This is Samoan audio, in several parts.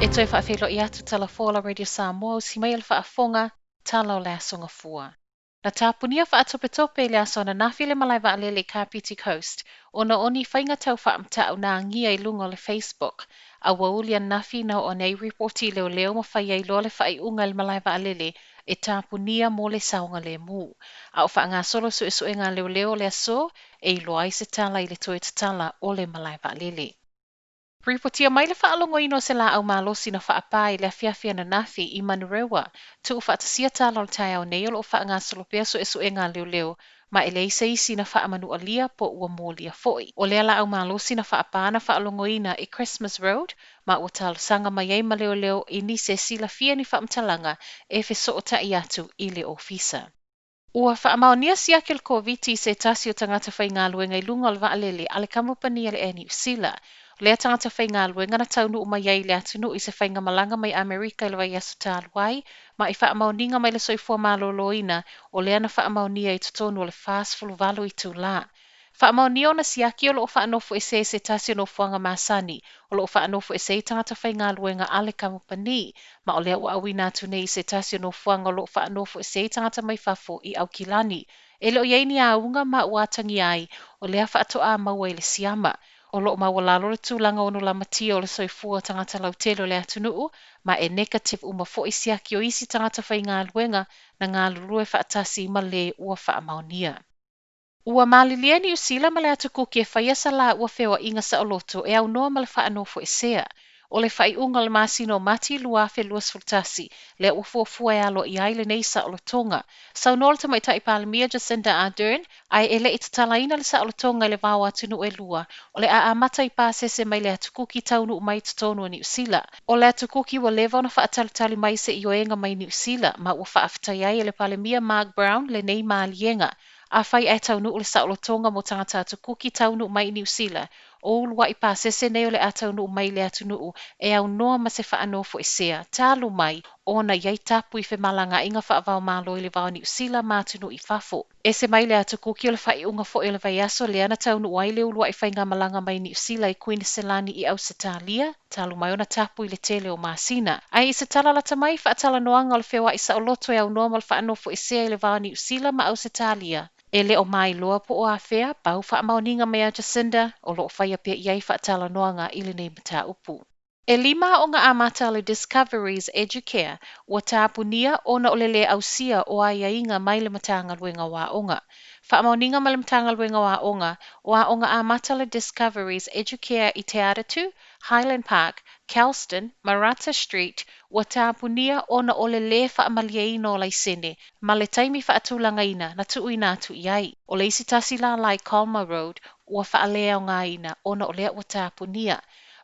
E toe faafeiloai atu Tala Fou a la Radio Samoa, usi mai le faafofoga, tala o le aso gafua. Na tapunia faatopetope i le aso ananafi le malae vaalele i Kapiti Coast ona o ni faiga tau faamata'u na agia i luga o le Facebook. Aoauli ananafi na oo nei ripoti i leoleo ma fai ai loa le faaiuga i le malae vaalele e tapunia mo le saogalemu. A o faagasolo suesuega a leoleo o le aso e iloa ai se tala i le toe tatala o le malae vaalele. Ripotia mai le faalogoina o se laau malosi na faapā i le afiafi ananafi i Manurewa. Tuufaatasia tala o le taeao nei o lo o faagasolo pea suesuega a leoleo ma e leai se isi na faamanualia po ua molia foi. O lea laau malosi na faapā na faalogoina i Christmas Road ma ua talosaga mai ai ma leoleo i nisi e silafia ni faamatalaga e fesootai atu i le ofisa. Ua faamaonia siaki o le Koviti i se tasi o tagata faigaluega i luga o le vaalele a le kamupani a le Air Niu Sila. O lea tagata faigaluega na taunuu mai ai i le atunuu i se faigamalaga mai Amerika i le vaiaso talu ai, ma i faamaoniga mai le soifua maloloina o lea na faamaonia i totonu o le 48 itulā. Faamaonia ona siaki o lo o faanofoesea i se tasi o nofoaga masani, o lo o faanofoesea ai tagata faigaluega a le kamupani, ma o lea ua auina atu nei i se tasi o nofoaga o lo o faanofoesea ai tagata mai fafo i Aukilani. E le o i ai ni auga ma ua atagia ai o lea faatoa maua i le siama. O lo o maualalo le tulaga ono lamatia o le soifua o tagata lautele o le atunuu, ma e negative uma foi siaki o isi tagata faigaluega na galulue faatasi ma le ua faamaonia. Ua malilie Niu Sila ma le Atu Kuki e faia sa laua feoaiga saoloto e aunoa ma le faanofoesea. O le faaiuga o le masina o Mati 2021, lea ua fuafua e aloaia ai lenei saolotoga. Saunoa le tamaitai Palemia Jacinda Ardern, ae e le i tatalaina le saolotoga i le va o atunuu e lua, o le a amata i pasese mai le Atu Kuki taunuu mai totonu o Niu Sila. O le Atu Kuki ua leva ona faatalitali mai se ioega mai Niu Sila, ma ua faafetai ai e le Palemia Mark Brown lenei maliega. Afai ae taunuu le saolotoga mo tagata Atu Kuki taunuu mai i Niu Sila, o uluai pasese nei o le a taunuu mai i le atunuu e aunoa ma se faanofoesea, talu mai ona i ai tapu i femalagaaiga faava-o-Malo i le va o Niu Sila ma atunuu i fafo. Ese mai le Atu Kuki o le faaiuga foi o le vaiaso lea na taunuu ai le uluai faigamalaga mai Niu Sila i Kuiniselani i Ausetalia, talu mai ona tapu i le tele o masina. Ae i se tala lata mai faatalanoaga o le feoai saoloto e aunoa ma le faanofoesea i le va o Niu Sila ma Ausetalia, e le o mailoa po o afea pau faamaoniga mai a Jacinda o lo o faia pea i ai faatalanoaga i lenei mataupu. E 5 aoga amata a le Discoveries Educare ua tapunia ona o le lē ausia o aiaiga mai le Matagaluega o Aoga. Faamaoniga mai le Matagaluega o Aoga, o aoga amata le Discoveries Educare i Te Atatū, Highland Park, Kelston, Marata Street ua tapunia ona o le lē faamalieina o laisene ma le taimi faatulagaina na tuuina atu i ai. O le isi tasi lālā i Colma Road ua faaleaogaina ona o lea ua tapunia.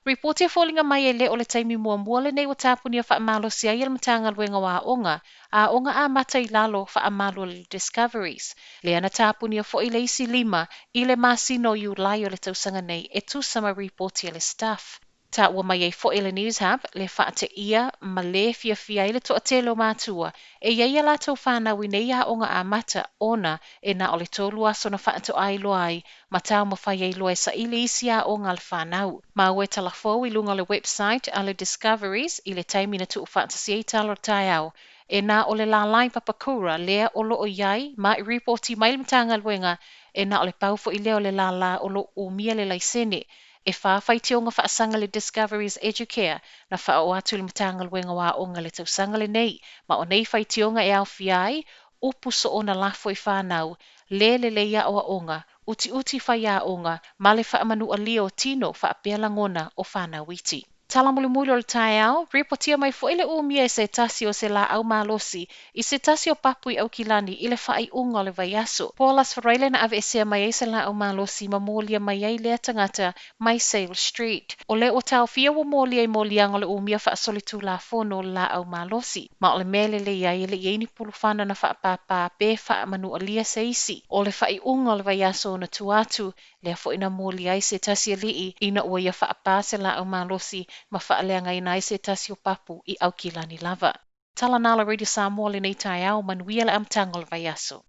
Ripoti e foliga mai e le o le taimi muamua lenei ua tapunia faamalosi ai e le Matagaluega o Aoga, aoga amata i lalo faamalu o le Discoveries. Lea na tapunia foi le isi 5 i le masina o Iulai o le tausaga nei e tusa ma ripoti a le staff. Taua mai ai foi le News Hub le faateia ma le fiafia ai le toatele o matua e i ai a latou whānau i nei aoga amata ona e na o le 3 aso na faatoa iloa ai ma taumafai ai loa e saili isi aoga a le whānau. Maua e talafou i luga o le website a le Discoveries i le taimi na tuufaatasia ai tala o le taeao e na o le lālā i Papakura lea o lo o i ai ma i ripoti mai le Matagaluega e na o le pau foi lea o le lālā o lo o umia le laisene. E 4 faitioga faasaga le Discoveries Educare na faaoo atu i le Matagaluega o Aoga le tausaga lenei, ma o nei faitioga e aofia ai upu soona lafo i whānau, le lelei aoaoga, utiuti faiaoga, ma le faamanualia o tino faapea lagona o whānau iti. Tala mulimuli o le taeao, ripotia mai foi le umia e se tasi o se laau malosi i se tasi o papu i Aukilani i le faaiuga o le vaiaso. Paul Asfaraile na aveesea mai ai se laau malosi ma molia mai ai lea tagata mai Sale Street. O le ua taofia ua molia i moliaga o le umia faasolitulafono o le laau malosi. Ma o le mea lelei ai e le i ai ni pulufana na faapāpā pe faamanualia se isi. O le faaiuga o le vaiaso ona tua atu, lea foi na molia ai se tasi alii ina ua ia faapā se laau malosi ma faaleagaina ai se tasi o papu i Aukilani lava. Tala nā la Radio Samoa lenei taeao, manuia le amataga o le vaiaso.